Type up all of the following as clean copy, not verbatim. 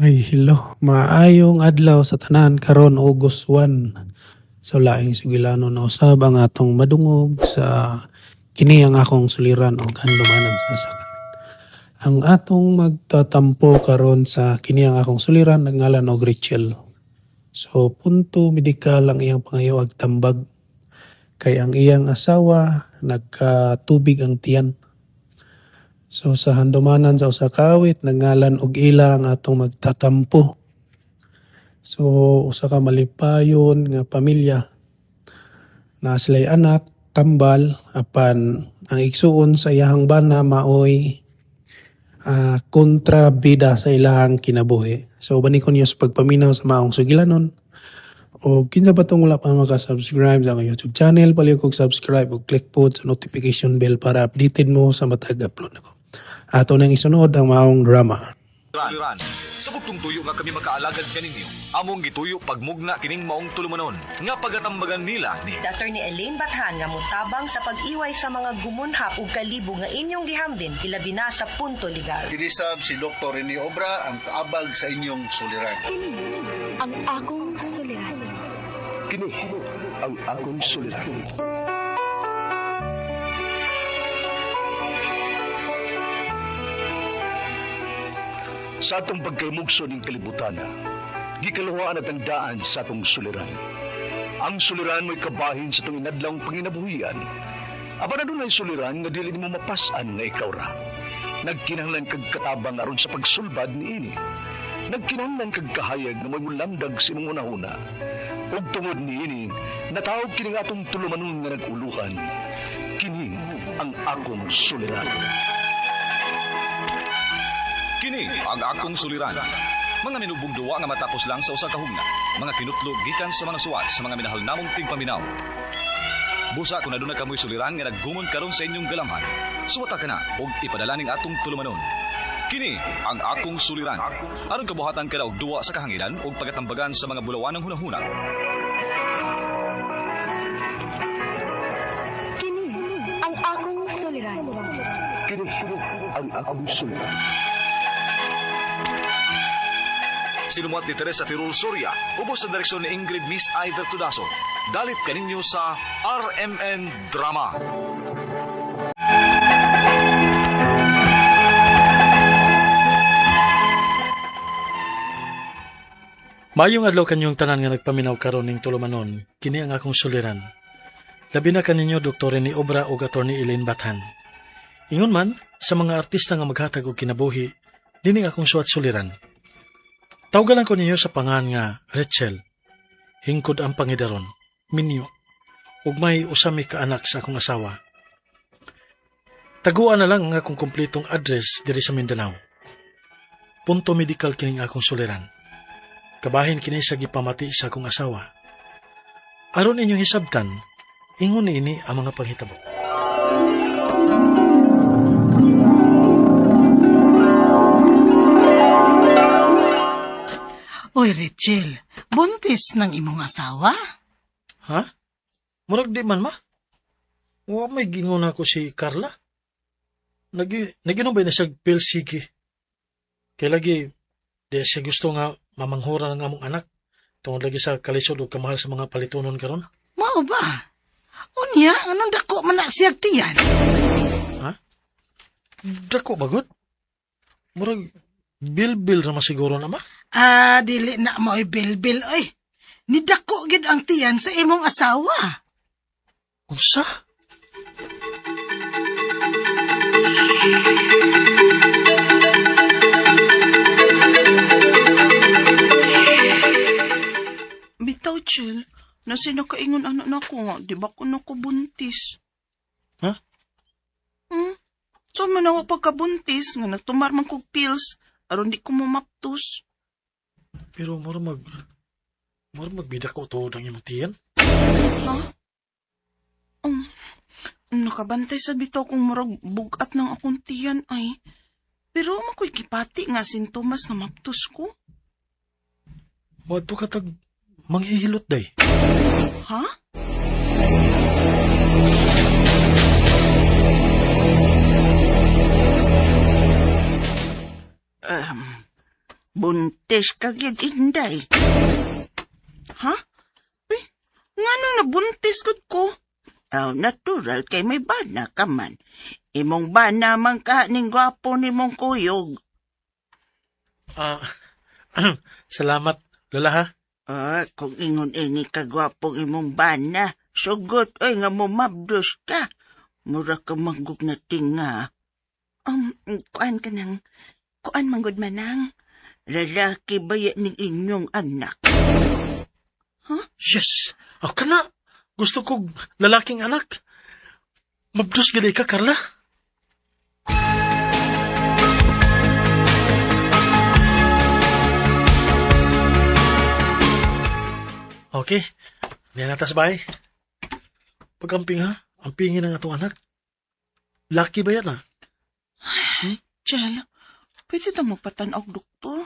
Ay, hello. Maayong adlaw sa tanan karon August 1. Sa laing sugilano na usab ang atong madungog sa kini ang akong suliran og handumanan sa sakit. Ang atong magtatampo karon sa kini ang akong suliran nagngalan og Rachel. So punto medikal ang iyang pangayo ag tambag kay ang iyang asawa nagkatubig ang tiyan. So sa handumanan sa usa ka awit nagngalan og ila ang atong magtatampo. So usa ka malipayon nga pamilya. Naa sila'y anak, kambal, apan ang igsuon sa iyahang bana maoy kontrabida sa ilahang kinabuhi. So bani ko niyo sa pagpaminaw sa maong sugilanon. O kinsa pa tong wala pa maka-subscribe sa akong YouTube channel, palihog og subscribe ug click pod sa notification bell para updated mo sa matag upload nako. Ato nang isunod ang maong drama. Suliran. Sa bugtong tuyo nga kami makaalagad kaninyo, among gituyo pagmugna kining maong tulumanon, nga pagatambagan nila ni Attorney Elaine Bathan nga motabang sa pag-iway sa mga gumunhap ug kalibo nga inyong gihambin ilabi na sa punto legal. Kinisab si Dr. Rene Obra ang kaabag sa inyong suliran. Kini ang akong suliran. Kini ang akong suliran. Sa atong pagkaymugso ning kalibutan, gikaluhaan at ang daan sa atong suliran. Ang suliran mo'y kabahin sa atong inadlawng panginabuhian. Apan adunay suliran nga dili nimo mapas-an nga ikaw ra. Nagkinahanglan kag katabang aron sa pagsulbad niini. Nagkinahanglan kag kahayag nga mo'y mulamdag sa imong hunahuna. Ug tungod niini, natawag kini nga atong tulumanon nga nag-uluhan. Kini ang akong suliran. Kini ang akong suliran. Mga minubong duwa nga matapos lang sa usa ka hugna. Mga kinutlog gikan sa mga suwat sa mga minahal namong tigpaminaw. Busa kung aduna kamoy suliran nga naggumon karon sa inyong galamhan, suwata ka na og ipadala ning atong tulumanon. Kini ang akong suliran. Aron kabuhatan ka na og duwa sa kahanginan og pagatambagan sa mga bulawanang hunahuna. Kini ang akong suliran. Kini ang akong suliran. Sinumuat ni Teresa Tirul Soria, ubos sa direksyon ni Ingrid Miss Iver Tudaso. Dalit kaninyo sa RMN Drama. Maayong adlaw kanyong tanan nga nagpaminaw karon ning tulumanon, kini ang akong suliran. Labi na kaninyo Dr. Rene Obra ug Attorney Elaine Bathan. Ingon man sa mga artista nga maghatag og kinabuhi, dinhi akong suwat suliran. Tawgalan ko ninyo sa pangan nga Rachel. Hingkod ang pangidaron, minyo, ug may usa mi ka anak sa akong asawa. Taguan na lang ang akong kompletong address diri sa Mindanao. Punto medical kining akong suliran. Kabahin kini sa gipamati sa akong asawa. Aron inyong hisabtan, ingon niini ang mga panghitabo. Oy, Rachel, buntis ng imong asawa? Ha? Murag di man ma. Wa may gingon ako si Carla. Naginom ba na siya pilsiki? Kay lagi, di siya gusto nga mamanghura ng among anak tungod lagi sa kalisod o kamahal sa mga palitunon karon. Mao ba? Unya, anong dako man na siyag tiyan? Ha? Dako bagod? Murag bilbil ra masiguro na ma. Ah, dili na mo'y bilbil, oy. Nidako gid ang tiyan sa imong asawa. Unsa? Bitaw, Chel. Nasi nakaingon anak na ko nga, di ba ko nakubuntis? Ha? Hmm? So man ako pagkabuntis, nga nagtumar man kog pills, aron di ko mumaptos. Pero mura magbida ko tuod ang imong tiyan. Ha? Nakabantay sa bitaw kung murag bugat ng akong tiyan ay. Pero mako'y gipati nga sintomas nga maptos ko. Moadto ka tag manghihilot day. Ha? Buntis ka gyud, Inday. Ha? Uy, nganong nabuntis gud ko? Aw, natural kay may bana ka man. Imong bana man ka ning gwapo nimong kuyog. Ah, salamat, Lola ha. Ah, kung ingon ini ka gwapong imong bana, sugot oy nga mumabdos ka. Mura ka manggug na tinga. Kuan ka nang, kuan manggod manang. Lalaki ba yan ning inyong anak? Yes. Aw kana. Gusto kog lalaking anak. Mabdos gid ka, Carla. Okay. Niya na tas bay. Pagamping ha. Ampingin ang atong anak. Laki ba yan ah? Chel, pwede ta magpatan-aw, doktor?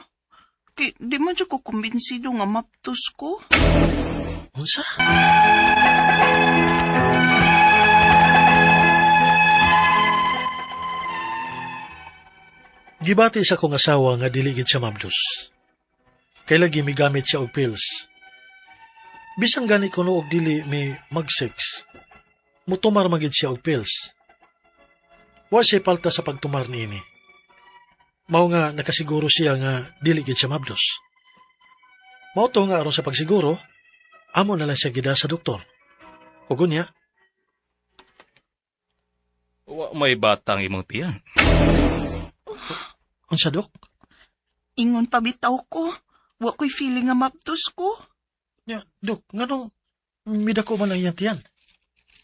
Kay, di man siya ko kumbinsido nga maptos ko. Unsa? Gibati sa akong asawa nga dili gid siya mabdos. Kay lagi migamit siya og pills. Bisan gani kuno og dili mi mag-sex, mutumar man gid siya og pills. Wa siya palta sa pagtumar niini. Mao nga nakasiguro siya nga dili gid siya mabdos. Mao to nga aron sa pagsiguro, amo na lang siya gida sa doktor. Ug unya, Wa may batang imong tiyan. Unsa, Dok? Ingon pa bitaw ko. Wa ko'y feeling nga maptos ko. Nya, Dok, nganong midako man ang iyang tiyan?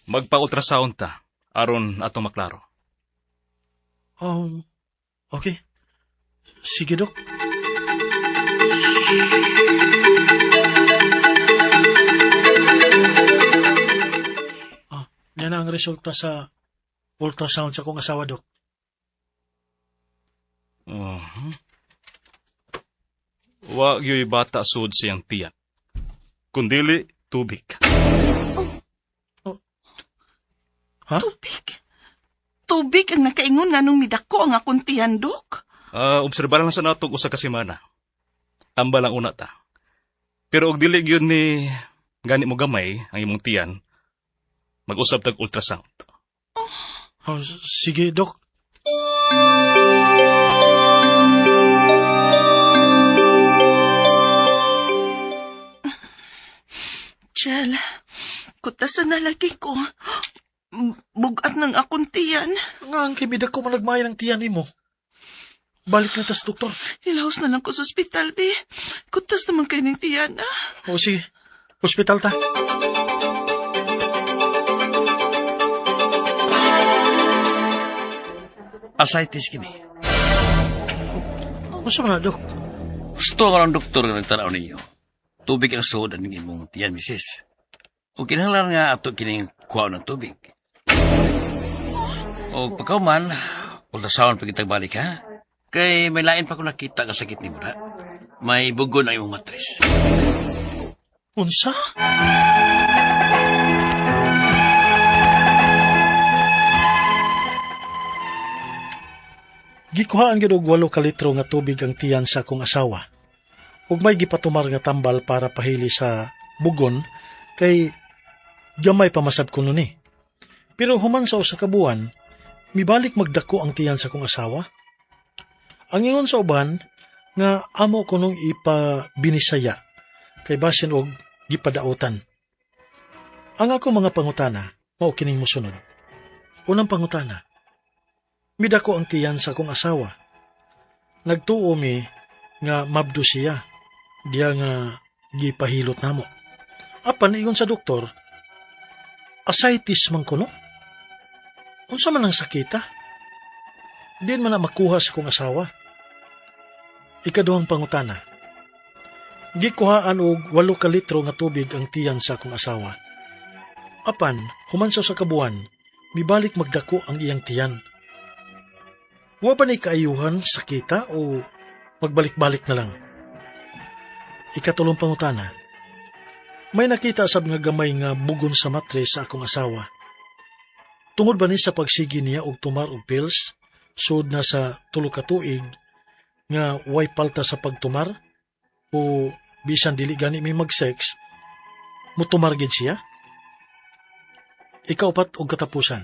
Magpa-ultrasound ta aron atong maklaro. Okay. Sige, Dok. Ah, yan ang resulta sa ultrasound sa akong asawa, Dok. Uh-huh. Wa gyoy bata sud siyang tiyan. Kundili tubig. Oh. Ha? Tubig? Tubig ang nakaingon nga nung midako ang akong tiyan, Dok. Obserbahan lang sa natog usa ka semana. Amba lang una ta. Pero og dili gyud ni gani mo gamay ang imong tiyan, mag-usab tag ultrasound. Oh, sige, Dok. Chel, kutasan na lagi ko. Bugat ng akong tiyan. Nga ang kibida ko managmaya ng tiyan nimo. Balik na tas, doktor. Ilahos na lang ko sa ospital, be. Kutas naman kayo ng tiyan, ah. O sige, ospital ta. Ascites kini. Unsa man na, Dok? Gusto nga ng doktor nga nagtanaw ninyo. Tubig ang suod ang imong tiyan, misis. O kinahanglan nga ato kining kuha ng tubig. O pagkauman, ultrasound pag kitang balik ha. Kay may lain pa ko nakita nga sakit nimo na. May bugon ang imong matres. Unsa? Gikuhaan gyud og 8 ka litro nga tubig ang tiyan sa akong asawa. Ug may gipatumar nga tambal para pahili sa bugon kay gamay pa masab kuno ni. Pero human sa usa ka buwan, mibalik magdako ang tiyan sa akong asawa. Ang ingon sa uban nga amo kunong ipabinisaya kay basin og gipadautan. Ang ako mga pangutana mao kining mosunod. Unang pangutana, midako ang tiyan sa akong asawa. Nagtuo mi nga mabdo siya, diya nga gipahilot namo. Apan ingon sa doktor, ascites man kuno. Unsa man ang sakita? Di man na makuha sa akong asawa. Ikaduhang pangutana, gikuhaan og 8 ka litro nga tubig ang tiyan sa akong asawa. Apan, human sa kabuan, mibalik magdako ang iyang tiyan. Wa ba ni kaayuhan sakita o magbalik-balik na lang? Ikatulong pangutana, may nakita sab nga gamay nga bugon sa matres sa akong asawa. Tungod ba ni sa pagsigi niya og tumar og pills, sud na sa 3 ka tuig, Nga way palta sa pagtumar o bisan dili gani mi mag-sex, mutumar gid siya? Ikaupat og katapusan.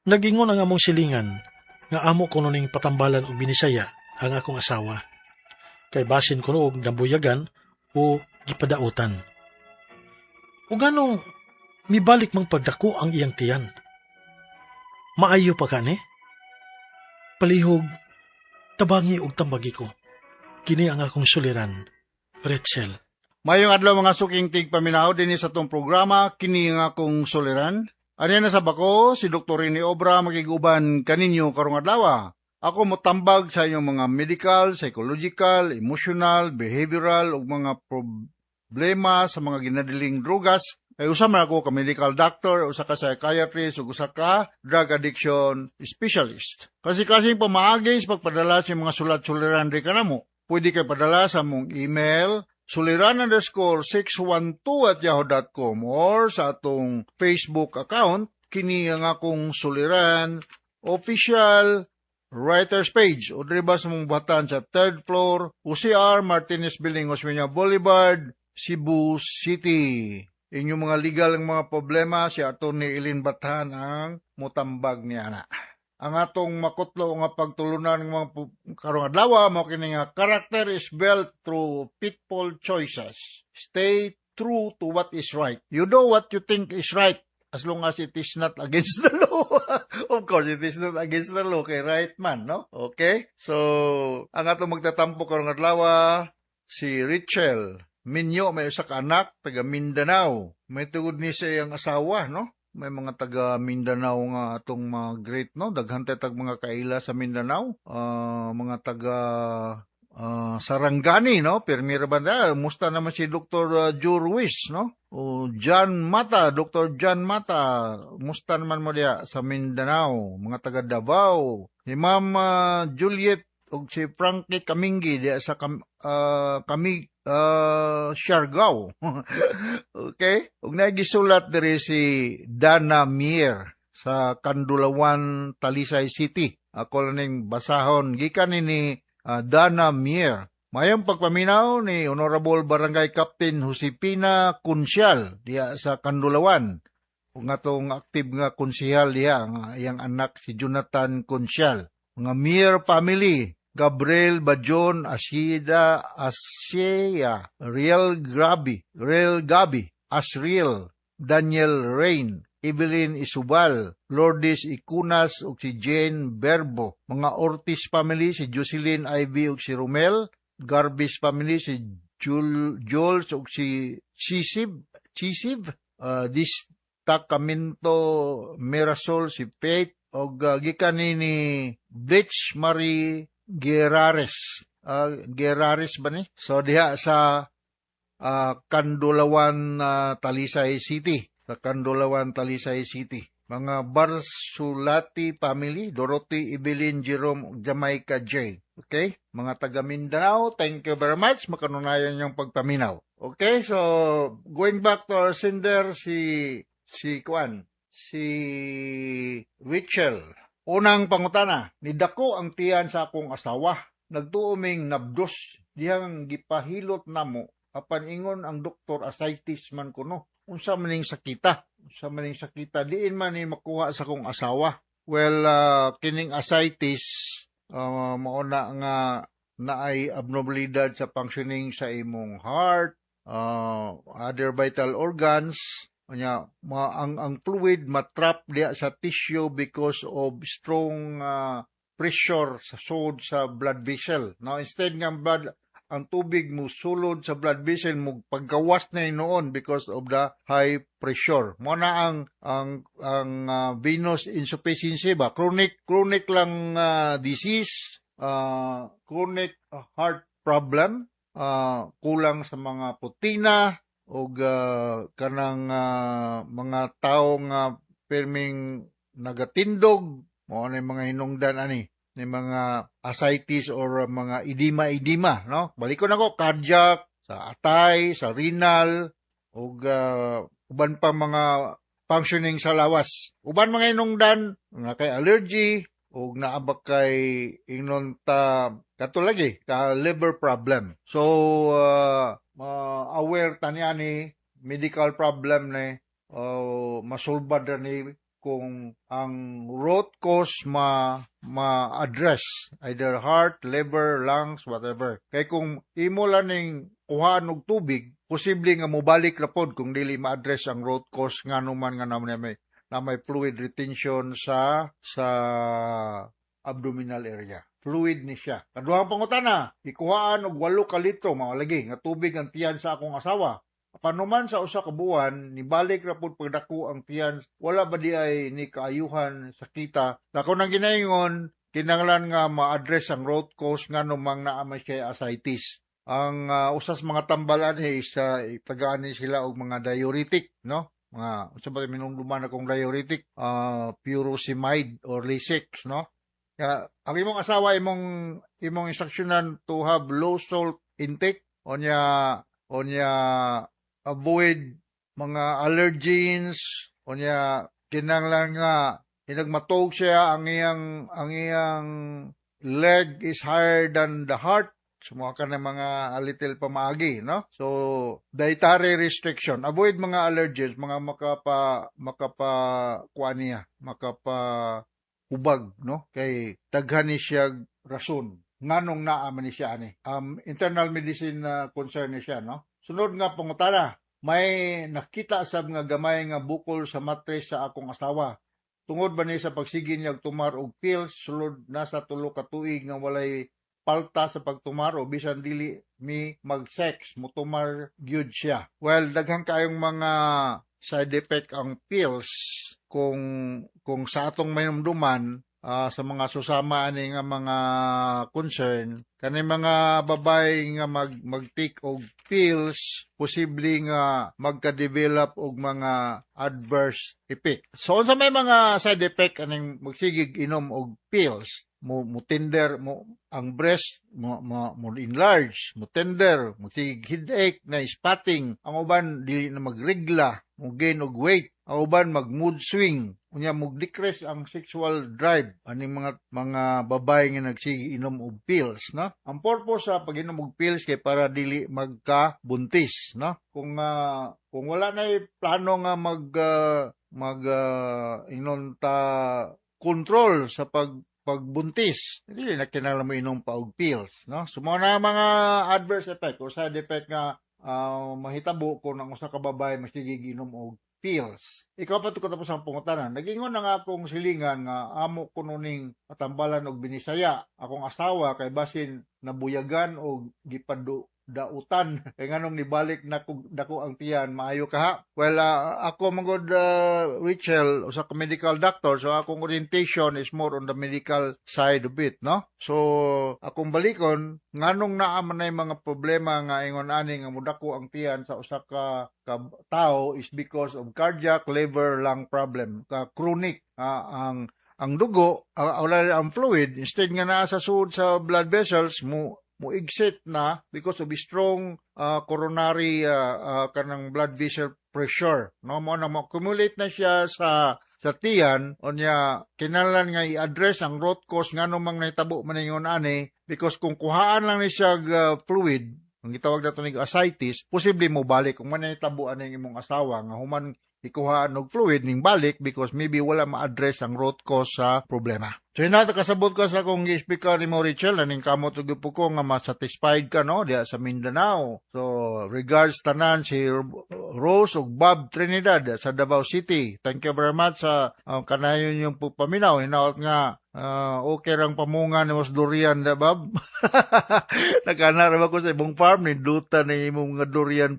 Nagingon ang among silingan nga amo kuno ning patambalan og binisaya ang akong asawa. Kay basin kuno og nabuyagan o gipadautan. O ganong mibalik mang pagdako ang iyang tiyan. Maayo pa kani? Palihog, tabangi og tambagi ko. Kini ang akong suliran, Rachel. Mayong adlaw, mga suking tigpaminaw, dinhi sa atong programa "Kini nga akong suliran". Ani na sa bako si Dr. Rene Obra, makiguban kaninyo karong adlaw. Ako motambag sa inyong mga medical, psychological, emotional, behavioral ug mga problema sa mga ginadiling drugas. Kay usa man ako ka medical doctor, usa ka psychiatrist ug usa ka drug addiction specialist. Kasi-kasing pamaagi sa pagpadala sa mga sulat-suliran diri kanamo. Pwede kay padala sa among email suliran_612@yahoo.com or sa atong Facebook account, "Kini ang akong suliran official writers page", o diri ba sa mong buhatan sa third floor, OCR Martinez Building, Osmeña Boulevard, Cebu City. Inyong mga legal ang mga problema, si Atty. Ilin Bathan ang mutambag niya na. Ang atong makutlo nga pagtulunan ng mga karong adlaw mao kini nga "Character is built through pitfall choices. Stay true to what is right." You do what you think is right as long as it is not against the law. Of course, it is not against the law kay right man, no? Okay? So, ang atong magtatampo karong adlaw si Rachel Minyo, may usa ka anak, taga Mindanao. May tugod ni sa iyang asawa, no? May mga taga Mindanao nga atong mga great, no? Daghan tag mga kaila sa Mindanao. Mga taga Sarangani, no? Pirmira banda. Musta naman si Dr. Joe Ruiz, no? O John Mata, Dr. John Mata. Musta naman mo diya sa Mindanao? Mga taga Davao. Si Ma'am Juliet ug si Frankie Kaminggi diya sa kami Siargao. Okay? Ug nagisulat diri si Dana Mier sa Kandulawan, Talisay City. Ako lang ning basahon gikan ni Dana Mier. Mayong pagpaminaw ni Honorable Barangay Captain Josepina Kunsyal diya sa Kandulawan. Ug atong active nga konsehal diya nga iyang anak si Jonathan Kunsyal. Mga Mier family, Gabriel Bajon, Asida, Asia, Real Grabi, Real Gabi, Asriel, Daniel Rain, Evelyn Isubal, Lourdes Icunas ug si Jane Berbo. Mga Ortiz family, si Jocelyn Ivy ug si Romel, Garbis family, si Jules ug si Chisib, Chisib, Distacamento Mirasol, si Faith ug gikan ni Blitz Marie Gerares. Gerares ba ni? So diha sa Kandulawan, Talisay City. Sa Kandulawan, Talisay City. Mga Barsulati family, Dorothy, Evelyn, Jerome, Jamaica J. Okay? Mga taga Mindanao, thank you very much. Makanunayan yung pagpaminaw. Okay, so going back to our sender, si Kwan, si Rachel. Unang pangutana, nidako ang tiyan sa akong asawa. Nagtuo ming nabdos, dihang gipahilot namo. Apan ingon ang doktor, ascites man kuno. Unsa man ning sakita? Unsa man ning sakita? Diin man ni makuha sa akong asawa? Well, kining ascites, mao na nga naay abnormalidad sa functioning sa imong heart, other vital organs, unya ang fluid matrap diya sa tissue because of strong pressure sa sud sa blood vessel. Now, instead nga blood ang tubig mo sulod sa blood vessel, mo paggawas na noon because of the high pressure. Mo na ang venous insufficiency ba, chronic chronic lang disease, chronic heart problem, kulang sa mga protina og kanang mga tawo nga pirming nagatindog, mao na mga hinungdan ani ni mga ascites or mga edema-edema, no? Balikon ako, cardiac, sa atay, sa renal ug uban pa mga functioning sa lawas. Uban mga hinungdan nga kay allergy. Ug naa ba kay ingnon ta kato lagi ka liver problem. So aware ta niya ni medical problem ni masulbad ra ni kung ang root cause ma ma-address, either heart, liver, lungs, whatever. Kay kung imo lang ning kuhaan og tubig, posible nga mobalik ra pod kung dili ma-address ang root cause, ngano man nga naman may fluid retention sa abdominal area. Fluid ni siya. Kaduhang pangutana, ikuhaan og 8 ka litro, mao lagi nga tubig ang tiyan sa akong asawa. Panuman sa usa ka buwan, nibalik ra pud pagdako ang tiyan, wala ba di ay ni kaayuhan sa kita? Ako nang ginaingon, kinahanglan nga ma-address ang root cause ngano mang naa man siya ascites. Ang usas mga tambalan is tagaan ni sila og mga diuretic, no? Mga unsa ba minumduman akong diuretic, furosemide or Lasix, no? Kaya, ang imong asawa imong instructionan to have low salt intake, onya avoid mga allergens, onya kinahanglan nga hinagmatog siya, ang iyang leg is higher than the heart. Sumuha ka ng mga a little pamaagi, no? So, dietary restriction. Avoid mga allergens, mga makapa kuan niya, makapa hubag, no? Kay daghan ni siya rason nganong naa man ni siya ani. Internal medicine na concern ni siya, no? Sunod nga pangutana, may nakita sab nga gamay nga bukol sa matres sa akong asawa. Tungod ba ni sa pagsige niya og tumar og pills, sulod na sa 3 ka tuig nga walay palta sa pagtumar o bisan dili mi mag-sex, mutumar gyud siya. Well, daghan kayong mga side effect ang pills kung sa atong mayumduman, sa mga susama ani nga mga concern, kani mga babay nga mag-take og pills, posible nga magka-develop og mga adverse effect. So unsa may mga side effect aning magsigig inom og pills? Mo tender mo ang breast, mo enlarge, mo tender, mo sige headache na spotting, ang uban dili na magregla, mo gain og weight, ang uban mag mood swing, unya mo decrease ang sexual drive aning mga babae nga nagsige inom og pills, no? Ang purpose sa pag-inom og pills kay para dili magkabuntis, no? Kung wala na plano nga mag mag inon ta control sa pagbuntis, hindi na kinahanglan mo inom pa og pills, no? So mao na mga adverse effect or side effect nga mahitabo kung ang usa ka babae magsige inom og pills. Ikaw pa tapos ang pangutana. Nagingon na nga akong silingan nga amo kuno ning patambalan og binisaya akong asawa kay basin nabuyagan og gipadu dautan kay nganong nibalik na dako ang tiyan, maayo ka ha. Well, ako magod, Rachel, usa ka medical doctor, so akong orientation is more on the medical side of it, no? So akong balikon, nganong naa man nay mga problema nga ingon ani nga mudako ang tiyan sa usa ka tao is because of cardiac, liver, lung problem ka chronic. Ang dugo, wala ang fluid, instead nga naa sa sud sa blood vessels, mo exit na because of strong coronary kanang blood vessel pressure, no? Mo na mo accumulate na siya sa tiyan. Unya kinahanglan nga i-address ang root cause ngano mang nahitabo man ingon ani, because kung kuhaan lang ni siya fluid, ang gitawag nato ni ascites, posible mo balik kung man nahitabo ani imong asawa nga human ikuhaan og fluid ning balik because maybe wala ma-address ang root cause sa problema. So hinata kasabot ka sa akong gi-speaker ni mo, Rachel, aning kamot og ko nga ma-satisfied ka, no, diya sa Mindanao. So regards tanan, si Rose ug Bob Trinidad sa Davao City. Thank you very much sa kanayon yung paminaw. Hinaot nga okay rang pamunga ni mas durian da, Bob. Nagana ra ko sa imong farm ni duta ni imong mga durian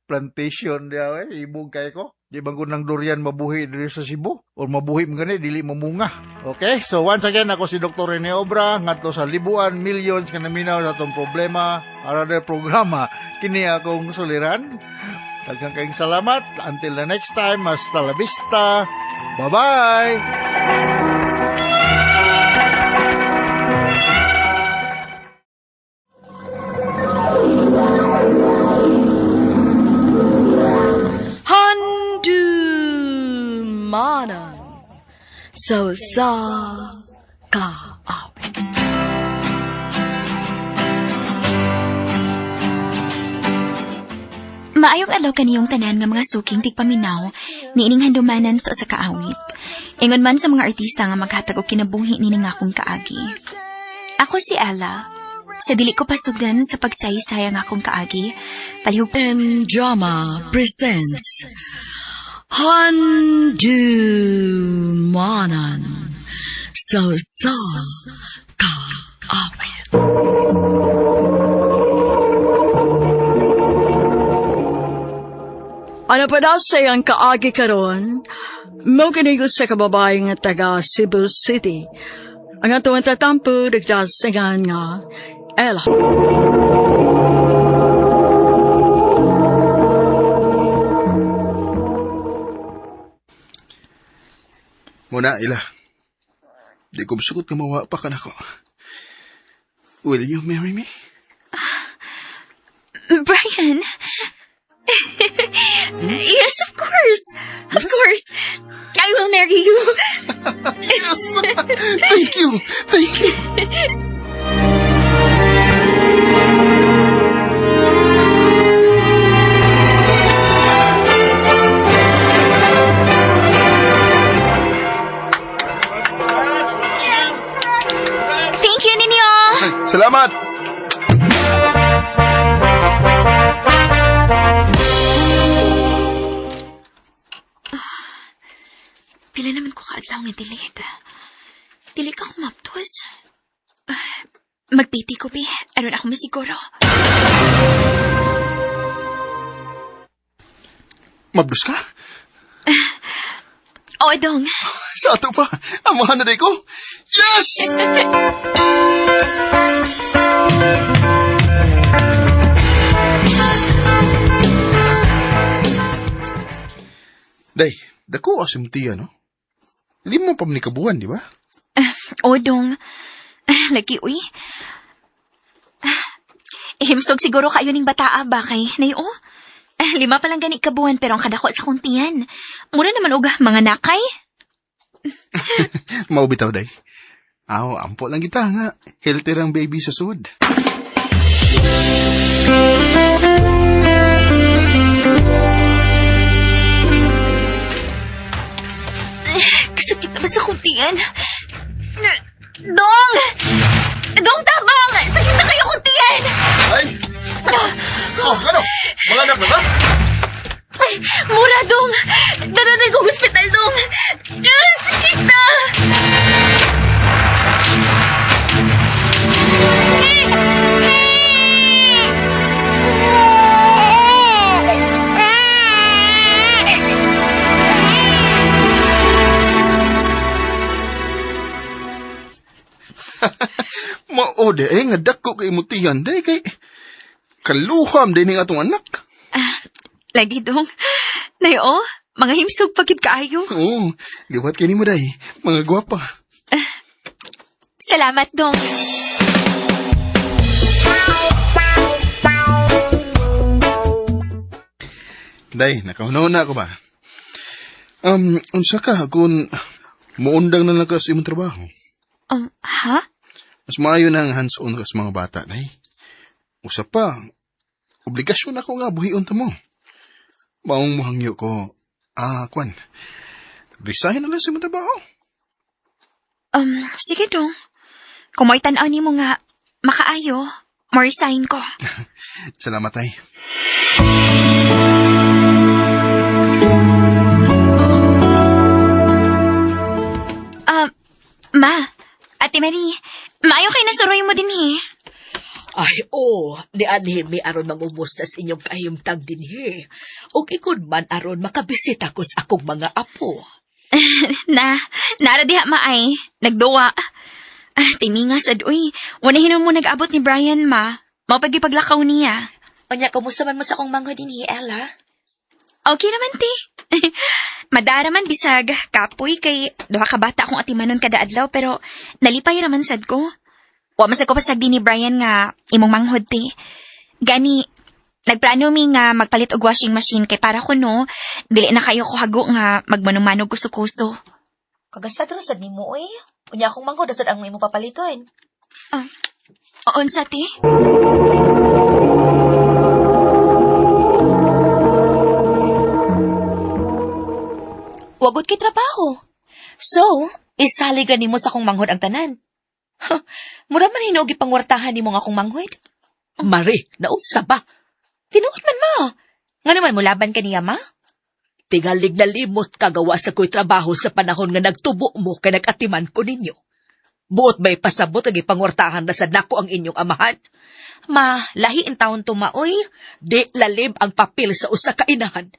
plantation diya eh, ibog kay ko. Di ba ng durian mabuhi diri sa Cebu? Or mabuhi man gani, dili mamunga. Okay, so once again, ako si Dr. Rene Obra, ngadto sa libuan, millions nga naminaw sa atong problema, another programa, kini akong suliran. Daghang kayong salamat. Until the next time, hasta la vista. Bye-bye! Handumanan sa usa Kaawit. Maayong adlaw kaniyong tanan nga mga suking tigpaminaw niining handumanan sa usa ka awit. Ingon man sa mga artista nga maghatag og kinabuhi nining akong kaagi. Ako si Ella. Sa dili ko pasugdan sa pagsaysay ang akong kaagi, palihog And Drama presents Handumanan sa Usa Ka Awit. Ano pa daw sa iyang kaagi karon? Mo kini sa kababae nga taga Cebu City. Ang atong tatampo nagdasingan nga Ella. Muna, Ila. Di ko sugot nga mawa pa ka nako. Will you marry me? Brian! Yes, of course! Of course! I will marry you! Yes! Thank you! Thank you! Thank you ninyo! Salamat! Pila naman ko kaadlaw nga delete. Dili ka kumaptos. Ah, mag-PT ko, bi. Aron ako masiguro. Mabdos ka? Oo, dong. Sa ato pa. Amahan na day ko. Yes! Day, dako asim tiya, no? 5 pa man ni kabuan, di ba? Oo, dong. Lagi, uy. Himsog siguro kayo ning bataa ba kay nay oh. 5 pa lang gani kabuan pero ang kadako sa kong tiyan. Mura naman og mga nakay. Mao bitaw, day. Aw, ampo lang kita nga. Healthy rang baby sa sud. Kasakit na ba sa kong tiyan? Dong! Dong, tabang! Sakit na kayo kong tiyan! Ay! Oh, ano? Mga anak na ba? Ay, mura, Dong! Dala na kong ospital, Dong! Sakit na! Mao de eh, nga dako kay imong tiyan day kay kaluham din ning atong anak. Lagi, Dong. Nay, oh, mga himsog pagid kaayo. Oo, liwat kay nimo day, mga gwapa. Salamat, Dong. Day, nakahunaw na ako ba? Unsa ka kung muundang na lang ka sa imong trabaho? Ha? Mas maayo na ang hands-on ka sa mga bata, day. Usa pa, obligasyon ako nga buhion ta mo. Maong mohangyo ko, kwan, resign na lang sa imong trabaho. Sige, Dong. Kung mo'y tan-aw nimo nga makaayo, mo-resign ko. Salamat, ay. Ma, Ate Marie, maayo kay nasuroy mo din eh. Ay, oo, ni anhi mi aron mangumusta sa inyong kahimtang dinhi. Ug ikon man aron makabisita ko sa akong mga apo. Na, nara diha maay, nagduwa. Timinga sad uy. Wala hinon mo nag-abot ni Brian, ma. Mao pagipaglakaw niya. Unya, kumusta man mo sa akong manghod dinhi, Ella? Okay naman, ti. Madara man bisag kapoy kay duha ka bata akong atimanon kada adlaw pero nalipay raman sad ko. Wa man sad ko pasag din ni Brian nga imong manghod ti. Gani nagplano mi nga magpalit og washing machine kay para kuno dili na kayo ko hago nga magmanumanog kuso-kuso. Kagasta sad nimo, oy. Unya akong manghod asad ang imong papaliton. Unsa ti? Wagod kay trabaho. So, isalig ra nimo sa akong manghod ang tanan. Huh, mura man hinuog ipangwartahan nimo nga akong manghod. Mari, naunsa ba? Tinuod man ma. Nga naman mo laban kaniya ma? Tingalig na limot kagawa sa ko'y trabaho sa panahon nga nagtubo mo kay nag-atiman ko ninyo. Buot ba'y pasabot ang ipangwartahan na sa nako ang inyong amahan? Ma, lahi in taon tumaoy. Di lalim ang papel sa usa ka inahan.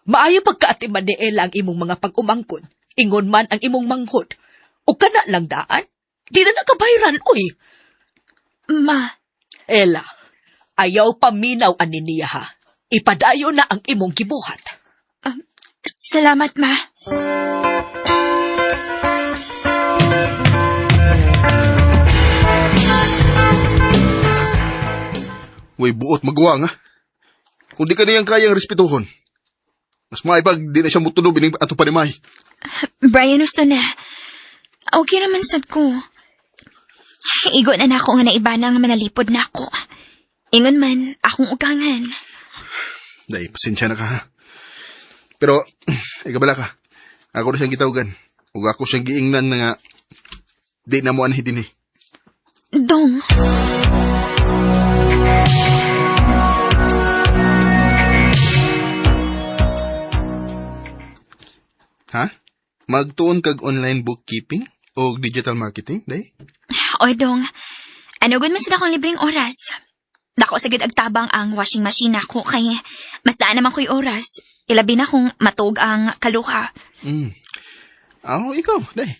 Maayo pagkaatiman ni Ella ang imong mga pag-umangkon. Ingon man ang imong manghod. O kana lang daan? Di na nakabayran, oy. Ma, Ella, ayaw paminaw ani niya ha. Ipadayo na ang imong gibuhat. Salamat ma. Way buot magawa nga. Kung di ka niyang kayang respetuhon, mas maipag di na siya mutunob ining ato pa ni May. Brian, gusto na. Okay naman sad ko. Igo na nako nga naibana nga manalipod na ako. Ingon man, akong ugangan. Day, pasensya na ka ha. Pero, ikabala ka. Ako na siyang gitawagan. Ug ako siyang giingnan na nga di na mo anhi dinhi. Dong. Ha? Magtuon kag online bookkeeping o digital marketing, day? Oy, Dong. Ano gud man sila akong libreng oras. Dako sa gyud agtabang ang washing machine nako kay mas daan naman ko'y oras. Ilabi na kung matug ang kaluha. Aw, ikaw, day.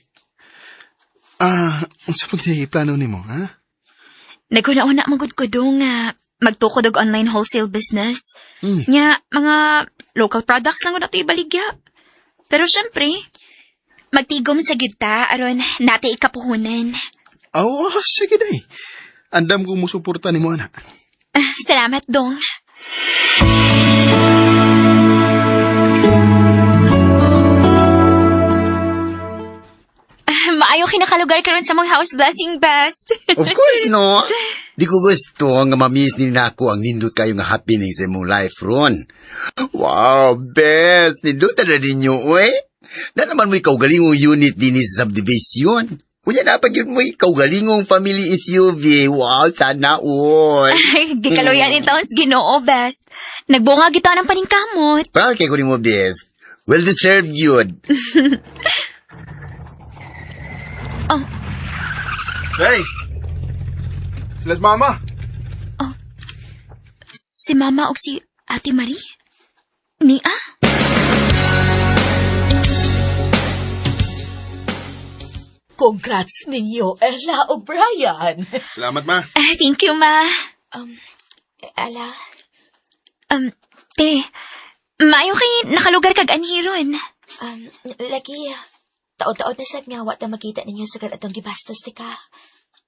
Ah, unsa pa gyud plano nimo, ha? Naghuna-una man gud ko dong nga magtukod og online wholesale business. Nya mga local products lang gud ato ibaligya. Pero syempre, magtigom sa gyud ta aron nati ikapuhunan. Aw, sige day. Andam ko musuporta nimo ana. Ah, salamat dong. Ah, maayo kinakalugar karon sa mong house blessing best. Of course, no. Di ko gusto nga ma-miss ni nako ang nindot kayo nga happening sa imong life ron. Wow, best! Nindot na ninyo, uy. Na naman mo'y kaugalingong unit din sa subdivision. Kunya na pag yun mo'y kaugalingong family SUV. Wow, sana all. Gikaluyan in taons Ginoo best. Nagbunga gito ng paningkamot. Proud kay ko nimo, best. Well deserved yun. Oh. Hey! Sila si Mama. Si Mama o si Ate Marie? Nia? Congrats ninyo, Ella o Brian. Salamat, Ma. Ah, thank you, Ma. Ella, Te, maayo kay nakalugar kag anhiron. Lagi, taod-taod na sad nga wa ta makita ninyo sa atong gibastos ti ka.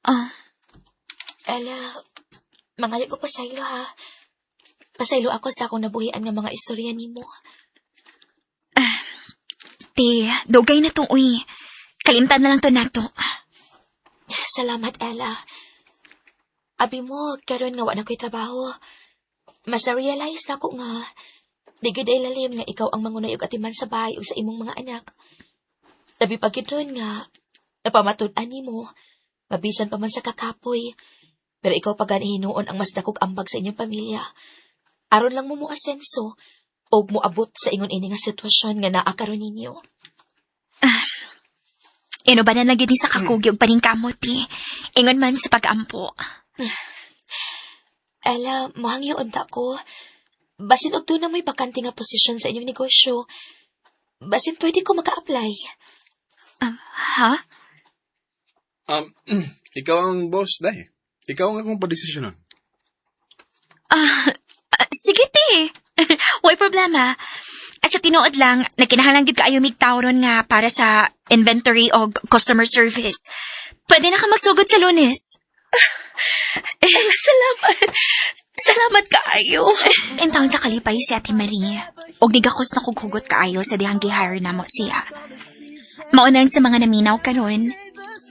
Oh. Ella, mangayo ko pasaylo ha. Pasaylo ako sa akong nabuhian nga mga istorya nimo. Te, dugay na tong uy. Kalimtan na lang to nato. Salamat, Ella. Abi mo, karon nga wa na ko'y trabaho. Mas na-realize na ko nga, di gyud ay lalim nga ikaw ang mangunay og atiman sa bahay ug sa imong mga anak. Labi pa gyud ron nga, napamatud-an nimo, nga bisan pa man sa kakapoy, pero ikaw pa gani hinuon ang mas dakog ambag sa inyong pamilya. Aron lang mo moasenso og moabot sa ingon ini nga sitwasyon nga naa karon ninyo. Inubanan lang gyud ni sa kakugi og paningkamot eh. Ingon man sa pag-ampo. Ella, mohangyo unta ko. Basin og doon na may bakante nga posisyon sa inyong negosyo. Basin pwede ko maka-apply. Ha? Ikaw ang boss, day. Ikaw ang akong padesisyonan. Ah, sige te. Way problema. Sa tinuod lang, nagkinahanglan gid kaayo mig tawron nga para sa inventory o customer service. Pwede na ka magsugod sa Lunes. Ella, salamat. Salamat kaayo. Intawon sa kalipay si Ate Marie. Og nigakos na kog hugot kaayo sa dihang gi-hire namo siya. Mao na lang sa mga naminaw karon.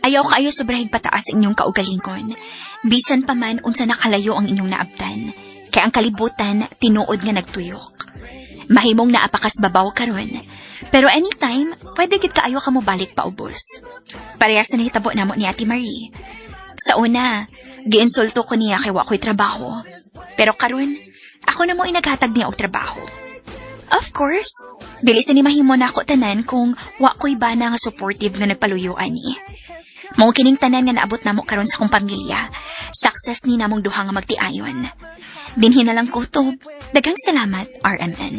Ayaw kaayo sobrahig pataas ang inyong kaugalingon. Bisan pa man unsa nakalayo ang inyong naabtan. Kay ang kalibutan tinuod nga nagtuyok. Mahimong naa pa kas babaw karon. Pero anytime, pwede gid kaayo ka mo balik paubos. Parehas na nahitabo namo ni Ate Marie. Sa una, giinsulto ko niya kay wa ko'y trabaho. Pero karon, ako na mo naghatag niya og trabaho. Of course, dili sa ni mahimo nako tanan kung wa ko'y bana nga supportive nga nagpaluyo ani. Mao kining tanan nga naabot namo karon sa akong pamilya. Success ni namong duha nga magtiayon. Dinhi na lang kutob. Daghang salamat, RMN.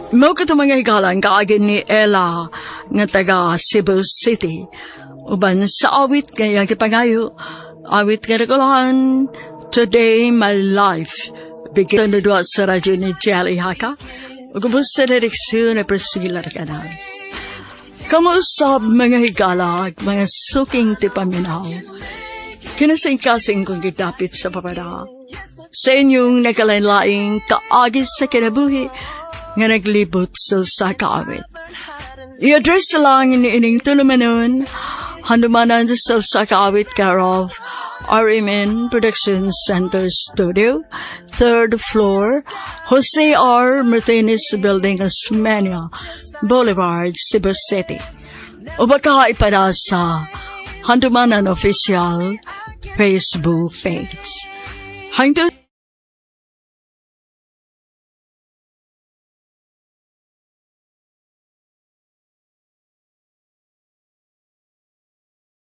Mao kato mga higalan kaagi ni Ella nga taga Cebu City. Uban sa awit nga iyang gipangayo, awit nga nagulahan, Today My Life. Bigyan na duwa sa radyo ni Jelly Haka. Ug ubos sa direksyon ni Priscilla Recanal. Kamuusab mga higala ag mga suking tipaminaw. Kinasingkasing kong gidapit sa papada. Sa inyong nagkalain-laing kaagi sa kinabuhi nga naglibot sa usa ka awit. I-address lang ni ining tulumanon, handumanan sa usa ka awit care of RMN Production Center Studio, third floor, Jose R. Martinez Building, Osmeña Boulevard, Cebu City. O baka ipada sa Handumanan Official Facebook page. Hangtod